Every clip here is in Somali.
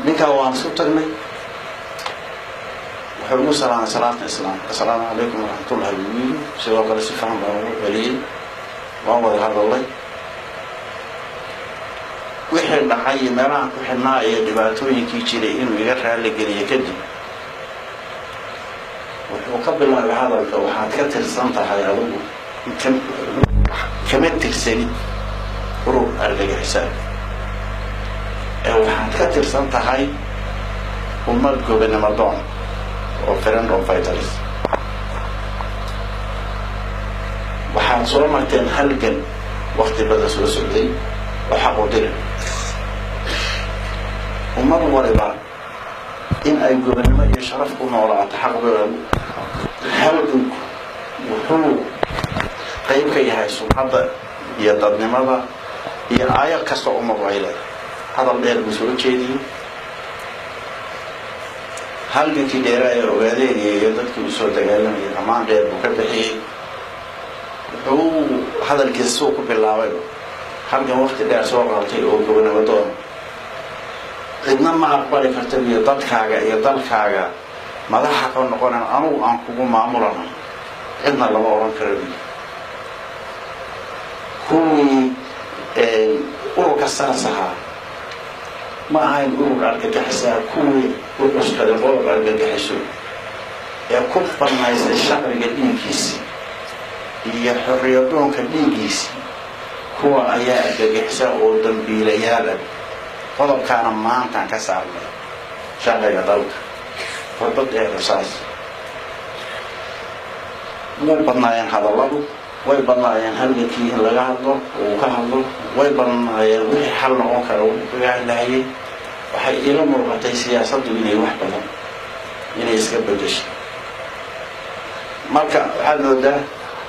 Ninkaa waan isu tagnay, wuxuu igu salaamay salaata islaamka, "Assalaamu calaykum waraxmatullahi," buu yiri. Sidoo kale si fiican baan ugu celiyey, waan wada hadalnay. Wixii dhacay iyo meelahan ku xidhnaa iyo dhibaatooyinkii jiray inuu iga raali geliyo kadib, wuxuu ka bilaabay hadalka, "Waxaad ka tirsan tahay adigu, kama tirsanid urur argagixisaa ee waxaad ka tirsan tahay ummad gobonimo doon oo freedom fighters. Waxaad soo marteen halgan wakti badan soo socday oo xaq u diri. Ummad waliba in ay gobonimo iyo sharaf ku noolaato xaq bay. Halganku wuxuu qayb ka yahay sumcadda iyo dadnimada iyo aayad kasta ummadu ay leedahay." Hadal dheer buu soo jeediyey. Halgankii dheeraa ee Ogaadeenaya iyo dadkii usoo dagaalamayay ammaan dheer buu ka bixiyey. Wuxuu hadalkiisa suu ku bilaabayba, halgan wakti dheer soo qaatay oo gobonimo doon, cidna ma aqbali karta iyo dadkaaga iyo dalkaaga madaxa ka noqonan anugu aan kugu maamulana, cidna lama odhan karo. Buyi kuwii ururka saas ahaa ma ahayn urur argagixisaa, kuwii u cuskaday qodob argagixiso ee ku bannaysay shacbiga dhiiggiisi iyo xorriyadoonka dhiiggiisi, kuwa ayaa argagixisa oo dambiilayaal ah. Qodobkaana maantaan ka saarnay sharciga dalka." Khudbad dheer saas way badnaayeen, hadalladu way badnaayeen, halgankii in laga hadlo uu ka hadlo way badnaayeen, wixii xal noqon kara uu kaga hadlahayay. Waxay iila muuqatay siyaasaddu inay wax badan inay iska bedeshay. Marka waxaad moodaa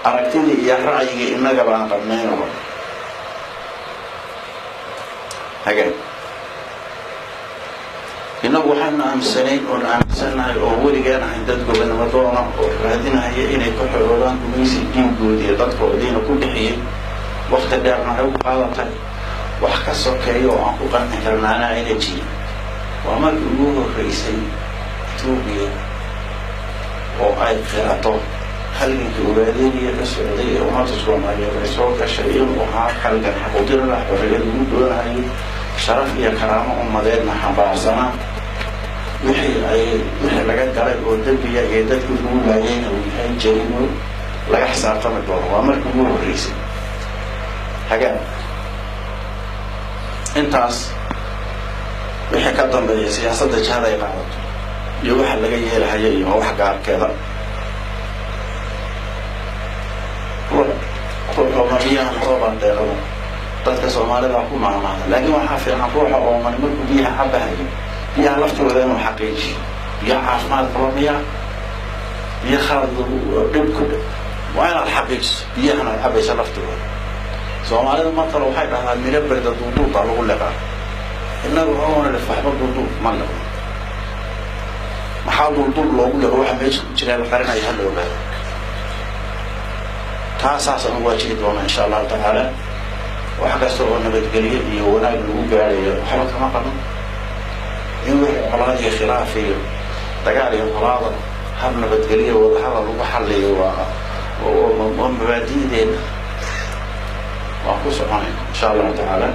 aragtidii iyo ra'yigii innaga baan qabnaynoo hagaag. Innagu waxaanu aaminsanayn oon aaminsannahay oo weligeen ahayn dad gobonimo doona oo raadinahaya inay ka xoroobaan gumaysi dhiigoodii iyo dadkoodiina ku bixiyey, wakti dheerna waxay ku qaadatay. Wax ka sokeeya oo aan ku qanci karnaana ayna jirin. Waa markii ugu horreysay Etoobiya oo ay qirato halgankii Ogaadeniya ka socday ee ummadda Soomaaliyeed ay soo gashay inuu ahaa halgan xaqudirada xorriyad lagu doonahayo, sharaf iyo karaamo ummadeedna xambaarsanaa, wixii ay wixii laga galay oo dembiga iyo dadkii lagu laayayna uu yahay jariimo laga xisaabtami doono. Waa markii ugu horreysay. Hagaag, intaas wixii ka dambeeya siyaasadda jihada ay qaadato iyo waxa laga yeelahaya iyo wax gaarkeeda. Ruux ruux biyahan roobaan deeqada dadka Soomaalida ku maamaada, laakiin waxaa fiican ruuxa ooman markuu biyaha cabahayo biyaha laftooda inuu xaqiijiyo: biyo caafimaad qaba miyaa, biyo khalad lagu dhib ku, waa inaad xaqiijiso biyahan aad cabaysa laftooda. Soomaalidu mar kale waxay dhahdaa miro berda duuduub baa lagu liqaa. Innagu oona lif waxba duuduub ma liqno. Maxaa duuduub loogu liqo? Waxa meesha ku jira la qarinayo ha la ogaado. Taasaasaan ugu waajihi doona insha Allahu tacaala. Wax kasta oo nabadgelyo iyo wanaag lagu gaarayo waxba kama qabno. In wixii colaad iyo khilaaf iyo dagaal iyo colaada hab nabadgelyo wadahadal lagu xaliyo waa mabaadi'deena, waan ku soconayna insha Allahu tacaala.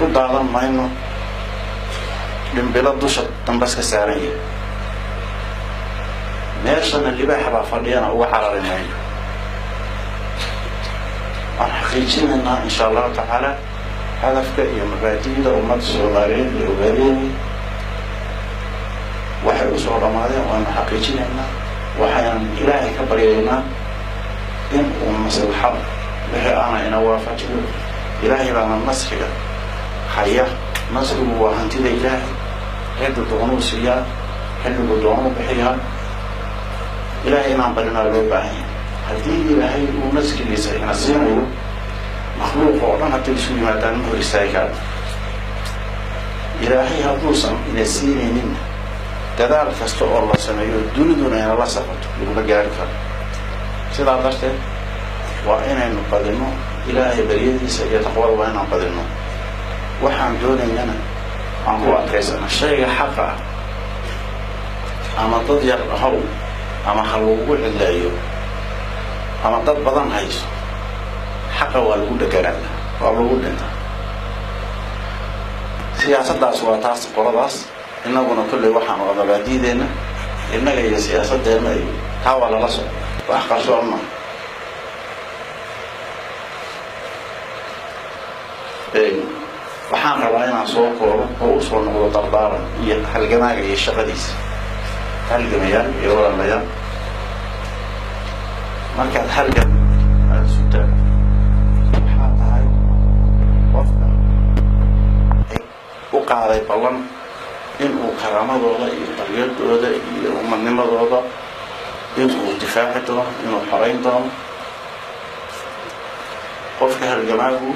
Ku daadan mayno dhimbilo dusha dambaska saaran yahay, meeshana libaaxa baa fadhiyana uga carari mayno. Waan xaqiijinaynaa insha Allahu tacaala hadafka iyo mabaadi'da ummadda Soomaaliyeed iyo Ogaadeenay waxay usoo dhammaadeen, waanu xaqiijinaynaa. Waxaynan Ilaahay ka baryaynaa in uu maslaxada wixii aana ina waafajiyo. Ilaahay baana nasriga haya. Nasrigu waa hantida Ilaahay, ciddu doonuu siiyaa, xilligu doonuu bixiyaa. Ilaahay inaan barinaa loo baahan yahay. Haddii Ilaahay uu nasrigiisa ina siinayo, makhluuqa oo dhan hadday isu yimaadaan ma hor istaagi karaan. Ilaahay hadduusan ina siinaynin, dadaal kasta oo la sameeyo duniduna inala safato laguma gaari karo. Sidaa darteed waa inaynu badinno Ilaahay baryadiisa iyo taqwada, waa inaan badinno. Waxaan doonaynana Aan ku adkaysana shayga xaqa ah, ama dad yar haw ama ha lagugu cidleeyo ama dad badan hayso, xaqa waa lagu dheganaada, waa lagu dhintaa. Siyaasaddaas waa taas qoladaas. Innaguna kolley waxaanu mabaadiideenna innaga iyo siyaasadeenna iyo taa waa lala socda, wax qarsoon maa. Waxaan rabaa inaan soo koobo oo usoo noqdo dardaaran iyo halgamaaga iyo shaqadiisa. Halgamayaal iyo walaalayaal, markaad halgan aada isu taagto, waxaa tahay qofka u qaaday ballan inuu karaamadooda iyo xorriyadooda iyo umadnimadooda inuu difaaci doono, inuu xorayn doono. Qofka halgamaagu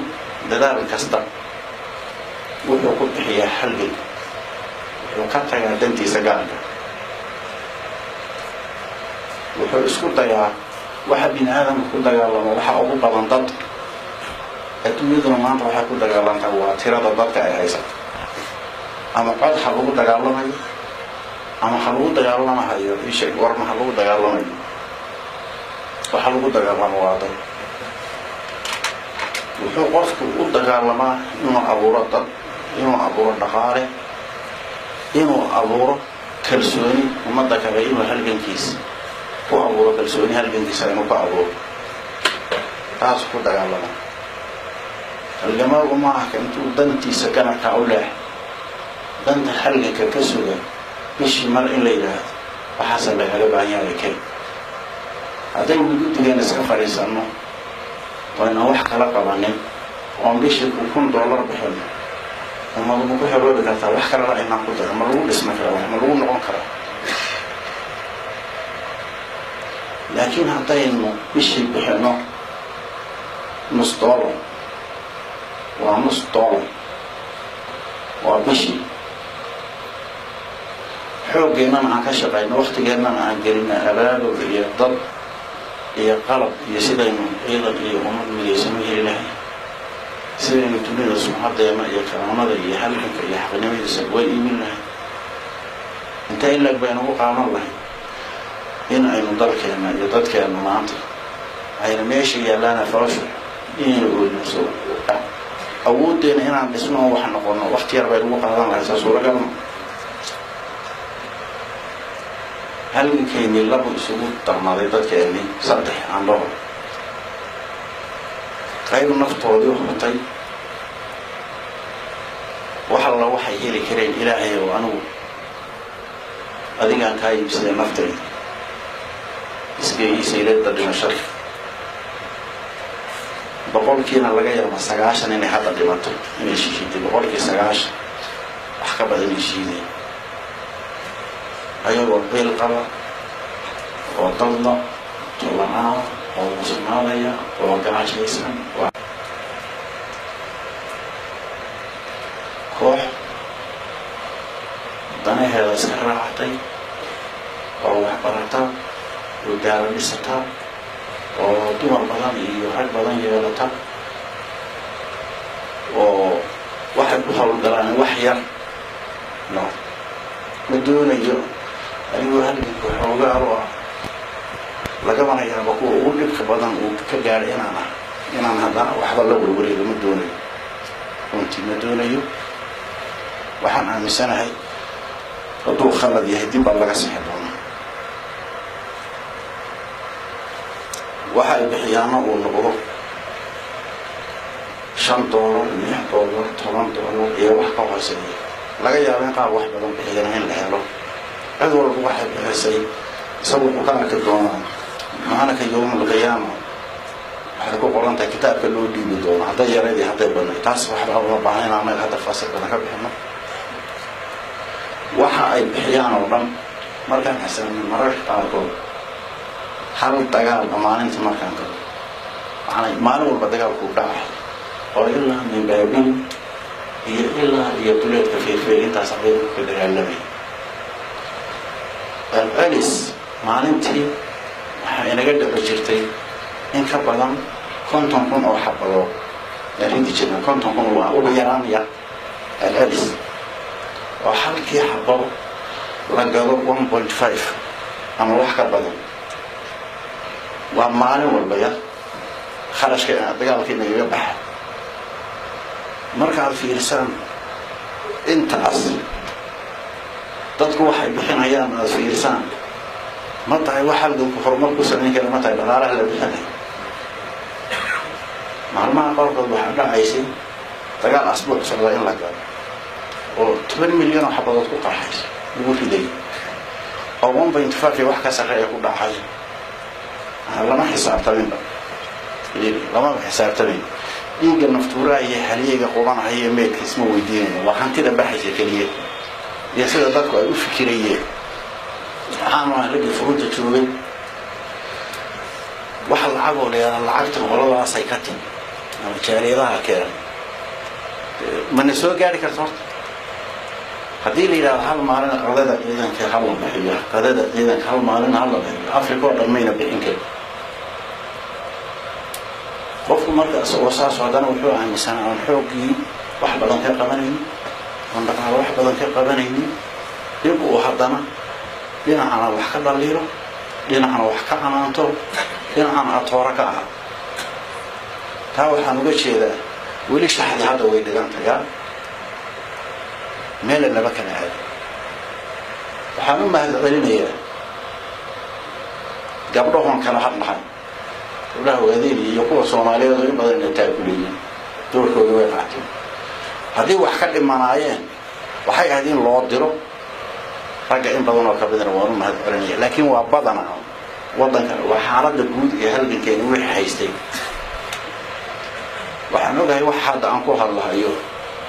dadaal kasta wuxuu ku bixiyaa halgan, wuxuu ka tagaa dantiisa gaarka, wuxuu isku dayaa waxa bini aadamka ku dagaalamo waxa ugu badan dad. Adduunyaduna maanta waxay ku dagaalantaa waa tirada dadka ay haysato, ama cod ha lagu dagaalamayo ama ha lagu dagaalamahayo isheeg warma ha lagu dagaalamayo, waxa lagu dagaalamo waa dad. Wuxuu qofku u dagaalamaa inuu abuuro dad, inuu abuuro dhaqaale, inuu abuuro kalsooni ummadda kale, inuu halgankiisa ku abuuro kalsooni, halgankiisa inuu ku abuuro, taas ku dagaalama. Halgamaagu maaha ka intuu dantiisa ganarkaa u leex danta halganka ka suga bishii mar in la yidhaahdo waxaase lagaga baahan yahay keen. Haddaynu guddigeena iska fadhiisanno oo inaan wax kala qabanin oon bishii $1000 bixino, ummadu ma ku xoroobi kartaa? Wax kalena aynaan ku daro, ma lagu dhisma karaa? Wax ma lagu noqon karaa? Laakiin haddaynu bishii bixino $0.50, waa $0.50, waa bishii, xooggeennana aan ka shaqayno, waktigeennana aan gelino abaabul iyo dad iyo qalab iyo sidaynu ciidan iyo ummad midaysan u heli lahay, sidaynu dunida sumcadeena iyo karaamada iyo halganka iyo xaqnimadiisa uga iibin lahay, inta in lag baynugu qaadan lahay in aynu dalkeenna iyo dadkeenna maanta ayna meesha yaallaana foosha inaynu oodinso awooddeena inaan dhisno oo wax noqono, wakti yar baynugu qaadan lahay. Saa suuragalma? Halgankeennii labu isugu darmaday dadkeennii, saddex aan dhaho. Qayb naftoodii hurtay, wax alla waxay heli kareen, Ilaahay oo anigu adigaan kaa iibsaday naftayda, isgeeyiisayleedda dhimashada, boqolkiina laga yaaba 90 inay hadda dhimato, inay shishiiday, 90% wax ka badan inay shiideen, ayagoo qiil qaba oo dadla tolanaa oo musmaadaya oo gaajaysan. Koox danaheeda iska raacatay oo waxbarata oo gaalo dhisata oo dumar badan iyo rag badan yeelata oo waxay ku hawlgalaan wax yar. No, ma doonayo anigoo halganka xoogaalo ah lagamana yaabo kuwa ugu dhibka badan uu ka gaadhay inaan ah inaan haddana waxba la warwareego, ma doonayo runtii, ma doonayo. Waxaan aaminsanahay hadduu khalad yahay dib baa laga sixi doonaa. Waxa ay bixiyaana uu noqdo $5, $6, $10 iyo wax ka hooseeya. Laga yaabo in qaar wax badan bixiyana in la helo. Cid walba waxay bixisay isagu wuxuu ka arki doonaa maalinka yowma alqiyaama, waxay ku qoran tahay kitaabka loo dhiibi doono hadday yarayd iyo hadday badnayd. Taas waxba uma baahna in anaga hadda fasil badan ka bixino. Waxa ay bixiyaan oo dhan markaan xisaabin, mararka qaarkood hal dagaal maalintii markaan galo, macnaa maalin walba dagaalkuu dhacay oo ilaa min Baabil iyo ilaa iyo duleedka Feerfeer intaas ciidanku ka dagaalamay, celcelis maalintii waxaa inaga dhici jirtay in ka badan 50,000 oo xabadood aan ridi jirna. 50,000 waa ugu yaraanaya celcelis. Oo halkii xabo la gado 1.5 ama wax ka badan, waa maalin walba ya kharashka dagaalkii nagaga baxa. Markaad fiirisaan intaas dadku waxay bixinayaan, aada fiirisaan, ma tahay wax halganku horumar ku samayn kara? Ma tahay dhaqaalaha la bixinaya? Maalmaha qaarkood waxaa dhacaysay dagaal asbuuc socda in la galo oo 10 milyan oo xabadood ku qarxaysa, lagu riday, oo 1.5 iyo wax ka sarreeya ku dhacay. Lama xisaabtaminba, lamaba xisaabtamin. Dhiigga naftuuraha iyo haliyeyga qubanahaya meydka isma weydiinayno, waa hantida baxaysa keliya iyo sida dadku ay u fikirayeen. Waxaanu ahay raggii furunta joogay. Waxa lacagoo la yidhaha lacagta qoladaasay ka timi ama jaaliyadaha keenay mana soo gaari karto. Horta haddii la yidhahdo hal maalin qadada ciidanka hala bixiyo, qadada ciidanka hal maalin hala bixiyo, Africa oo dhan mayna bixin karin. Qofku marka isagoo saas haddana wuxuu aaminsanaa aan xooggii wax badan ka qabanaynin, oon dhaqaalo wax badan ka qabanaynin, in uu haddana dhinacana wax ka dhaliilo, dhinacana wax ka canaanto, dhinacana atooro ka aha. Taa waxaan uga jeedaa weli shaxdii hadda way dhigantayaa, meela laba kala aado. Waxaan u mahad celinayaa gabdhahoon kala hadlahay, gabdhaha waadeeni iyo kuwa Soomaaliyeed oo in badan ina taakuleeyeen. Doorkooda way qaateen. Haddii wax ka dhimanaayeen, waxay ahayd in loo diro ragga. In badan oo kamidana waan u mahad celinaya, laakiin waa badana waddanka, waa xaaladda guud ee halgankeeni wixii haystay. Waxaan ogahay wax hadda aan ku hadlahayo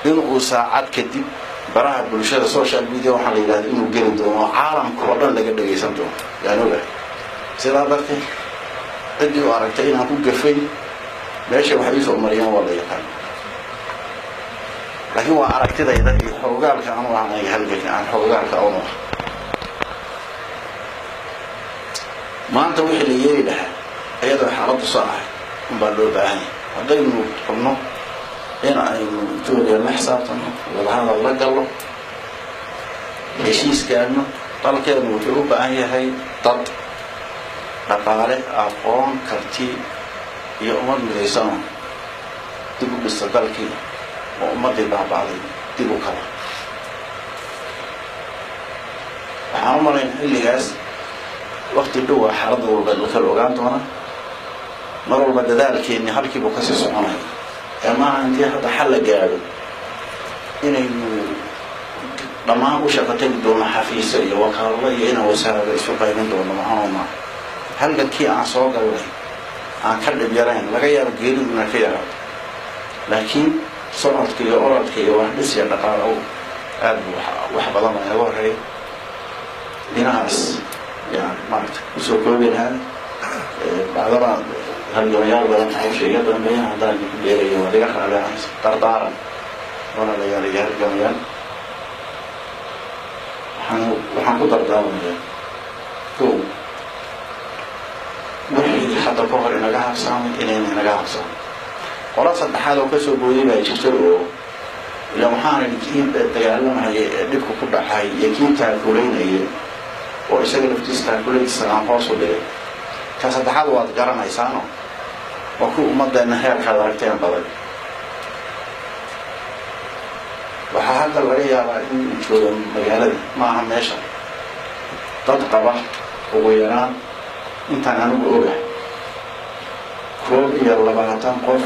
inuu saacad kadib baraha bulshada, social media waxaa la yidhahda, inuu geli doono, caalamka oo dhan laga dhagaysan doono yaan ogahay. Sidaa darteed ciddii u aragtay inaan ku gafay, meesha waxay iisoo mariyeen waa la yaqaan, laakiin waa aragtidayda iyo xoogaalka aanu ah aniga halganka aan xoogaalka anu ah. Maanta wixii la yeeli lahaa iyadoo xaaladdu soo ahay unbaa loo baahan yahay. Haddaynu rabno in aynu Etoobiya la xisaabtano, wadahadal la gallo, heshiis gaadhno, dalkeenu wuxuu u baahan yahay dad, dhaqaale, aqoon, karti iyo ummad midaysano dib u dhista dalkii oo ummaddii baaba'day dib u kala. Waxaan u malayn xilligaas wakti dhowa xaaladda walba la kala ogaan doonaa. Mar walba dadaalkeenni halkiibuu kasii soconaya ee maaha intii hadda xal la gaadho inaynu dhammaan u shaqo tegi doono xafiiso iyo wakaalado iyo inaan wasaarada isu qaybin doono. Maxano maaha halgankii aan soo galnay aan ka dhib yarayn, laga yaabo geeriduna ka yaraato, laakiin socodka iyo orodka iyo waxdhis iyo dhaqaalo aada bu wax badan baa inaga horeeya. Dhinahaas yaan maarata kusoo koobi lahaa. Bacdama halgamayaal badan hawsha iga dambeeyan, haddaan idinku dheerayo waad iga raaleanaysa. Dardaaran, walaalayaal iyo halgamayaal, waxaan ku dardaarmayaa: kow, wixii hadda ka hor inaga habsaamay inayna inaga habsaamay. Qola saddexaad oo kasoo booday baa jirta oo ila waxaana kii dagaalamaya ee dhibka ku dhacay iyo kii taakulaynaya oo isaga laftiisa taakulaytiisa aan hoos u dhigay. Ka saddexaad waad garanaysaano, waa kuwa ummaddeena heerkaad aragteen badan. Waxaa hadda laga yaabaa inuu joogo magaalada, maaha meesha, dad qaba ugu yaraan intaan anigu ogahay 21 qof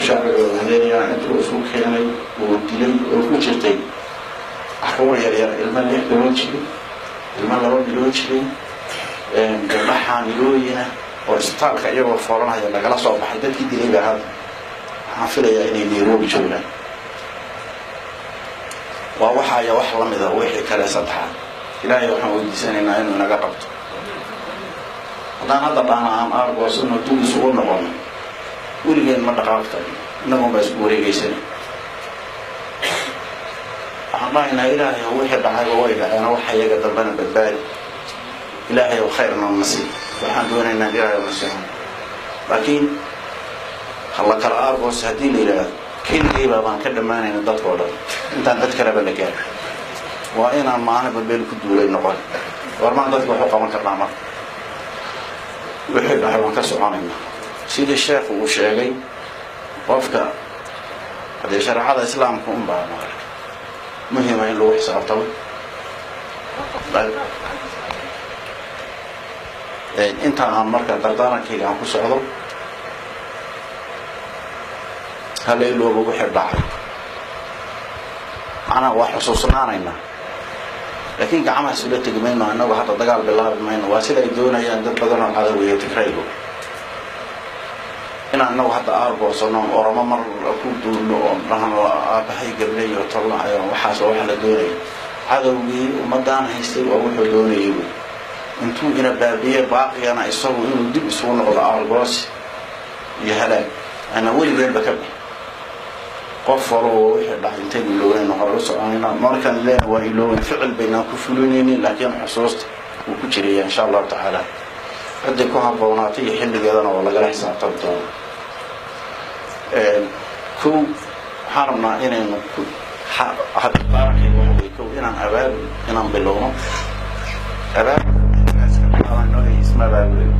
shacbigooda hadeenayaan intuu isu keenay oo dilay, oo ku jirtay caruur yaryar, ilmo 6 bilood jiray, ilmo 2 bilood jiray, gabdha xaamilooyina oo isbitaalka iyagoo foolanaya lagala soo baxay. Dadkii dilay baa hadda waxaan filayaa inay Nairobi joogaan. Waa waxaaya wax lamida wixii kale saddexaad. Ilaahay waxaan weydiisanaynaa inuu inaga qabto. Haddaan hadda dhahna aan aargoosano, dib isugu noqono, weligeen ma dhaqaaqi karno, innagoon baa isku wareegeysana. Waxaan dhahaynaa: Ilaahay ow, wixii dhacayba way dhaceen, waxa iyaga dambena badbaadi. Ilaahay ow, khayrna nasiib. Waxaan doonaynaa Ilaahay ow nasiibo. Laakiin hala kala aargoos haddii la yidhaahdo, keligiiba baan ka dhammaanayna dadka oo dhan intaan dad kaleba la gaaro. Waa inaan maalinba meel ku duulay noqon. Warmaan dadka waxu qaban karnaa? Marka wixii dhaxay waan ka soconaynaa, sidii sheekhu uu sheegay. Qofka haddee shareecada Islaamka unbaa maarag muhima in lagu xisaabtamo. Inta aan marka dardaarankayga aan ku socdo, hala ilooba wixii dhacay, macnaha waa xusuusnaanaynaa, laakiin gacmaha isula tegi mayno. Innagu hadda dagaal bilaabi mayno. Waa sida ay doonayaan dad badan oo cadawiya Tigraygo, inaan inagu hadda aargoosano, Oramo mar ku duulno oo dhahno aabahay gableyo tolnayo. Waxaas oo waxa la doonaya cadowgii ummadaan haystay waa wuxuu doonayay wey, intuu ina baabiye baaqigana isagu inuu dib isugu noqdo, aargoosi iyo halaag ana weligeenba ka bix. Qof walba wixii dhacay intaynu iloownayno hore u soconayna. Markaan leena waa ilooweyn, ficil baynaan ku fulinaynin, laakiin xusuusta wuu ku jiraya, insha Allahu tacaala. Ciddii ku habboonaatay iyo xilligeedana waa lagala xisaabtami doona. Kow, waxaan rabnaa inaynu baarankayga waxa wey, kow, inaan abaabul inaan bilowno. Abaabul isma abaabulayo.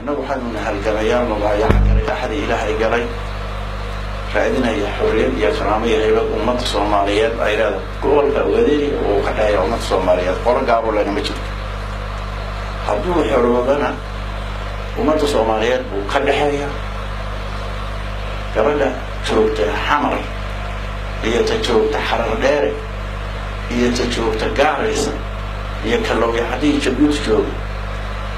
Innagu waxaynu halgamayaal mubaayaca galay, axadii Ilaahay galay, raadinaya xorriyad iyo karaamo iyo haybad ummadda Soomaaliyeed ay leedahay. Gobolka Ogaadeni uu ka dhexeeya ummadda Soomaaliyeed, qolo gaaro lena ma jirto. Hadduu xoroobana ummadda Soomaaliyeed buu ka dhexeeya. Gabadha joogta Xamar iyo ta joogta Xarar Dheere iyo ta joogta Gaaraysa iyo Kalowya haddii Jabuuti jooga,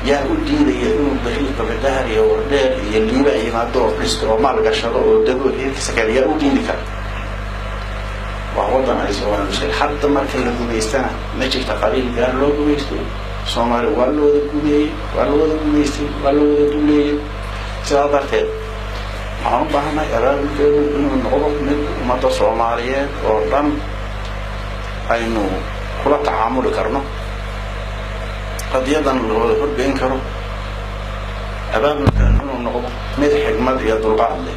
yaa u diidaya inuu berri Qabadahar iyo Wardheer iyo Liiba yimaado oo dhisto oo maal gashado oo dego heerkiisa kale? Yaa u diidi kara? Waa waddan ay Soomaali muskil. Hadda marka la gumaystana ma jirta qabiil gaar loo gumaysto. Soomaali waa la wada gumeeyey, waa la wada gumaystay, waa la wada duleeyey. Sidaa darteed waxaan u baahannahay abaabulkeedu inuu noqdo mid ummadda Soomaaliyeed oo dhan aynu kula tacaamuli karno, qadiyadan la wada horgeyn karo. Abaabulkan inuu noqdo mid xigmad iyo dulqaad leh.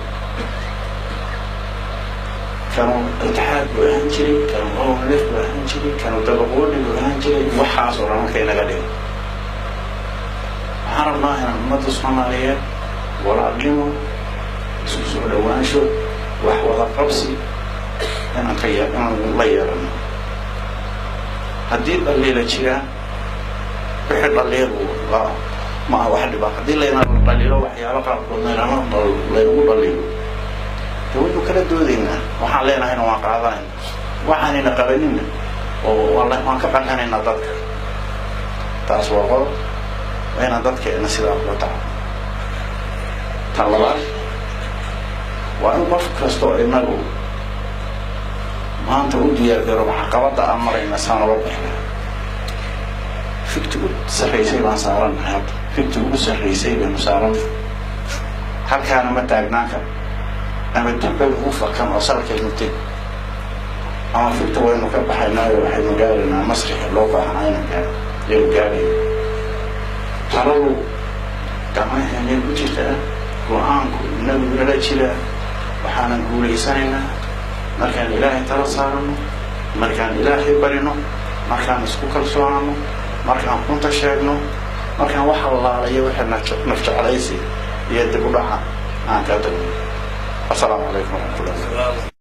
Kanu Itixaad buu ahaan jiray, kanu ONLF buu ahaan jiray, kanu dabaqoodhi buu ahaan jiray, waxaas oo dhan markay naga dhigo. Waxaan rabnaa inaan ummadda Soomaaliyeed walaalnimo, isku soo dhawaansho, wax wada qabsi inaan ka inaan la yeelano. Haddii dhaliila jiraan, wixii dhaliilu waa ma aha wax dhiba. Haddii layna dhaliilo waxyaalo qaarkood laynama laynagu dhaliilo, de waynu kala doodaynaa. Waxaan leenahayna waan qaadanayna, waxaanayna qabaninna oo waan ka qancinaynaa dadka. Taas waa qodob, waa inaan dadkeena sidaa kula taco. Tan labaad waa in qof kastoo inagu maanta u diyaar garooba caqabadda aan marayna saan uga bixna. Figti u sarraysay baan saarannahay hadda, figti ugu sarraysay baynu saarannahay. Halkaana ma taagnaan karo, ama dib baynu u fakan oo salkaynu teg, ama figta waynu ka baxaynaayo waxaynu gaaraynaa masrixi loo baahnaa inaan gaaro ayaynu gaarayna. Taladu gacmaheenay ku jirtaa, go-aanku inagu nala jiraa. Waxaanan guulaysanaynaa markaan Ilaahay tala saarano, markaan Ilaahay barino, markaan isku kalsoonaano, markaan runta sheegno, markaan wax allaalayo wixii nafjeclaysi iyo dib u dhaca aan ka tagno. Assalaamu calaykum waraxmatullahi.